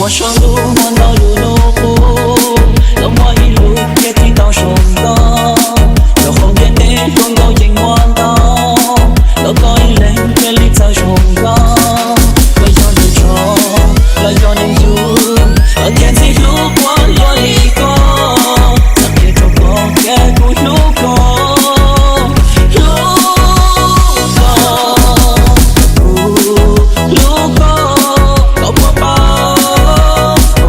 Puas sau ntuj muaj ntau yus lub qub, los muaj ib lub thiaj tsis tau zoo nkauj. Los qhov ntiaj teb hluas nkauj yeej muaj ntau, los koj ib leeg thiaj li txawj zoo nkauj. Koj yog tus tso, koj yog neeg yug, koj thiaj txhij hlub kuv yog li koj. Koj thiaj rau koj thiab kuv hlub koj, hlub koj, kuv hlub koj, koj puas paub?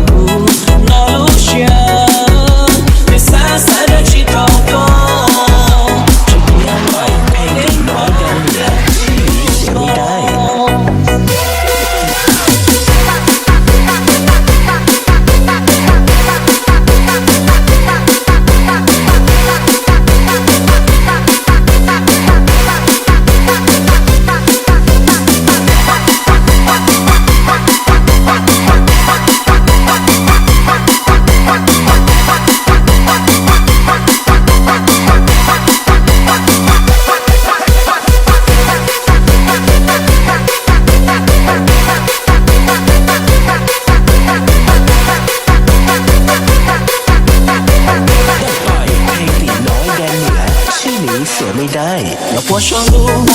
Kuv no lub siab, nws xav xav dag tsis tau koj. Tsis tias pheej dim no dag niam tsis li xiam li daim. Tsis li xiam li daim. Los puas sau ntuj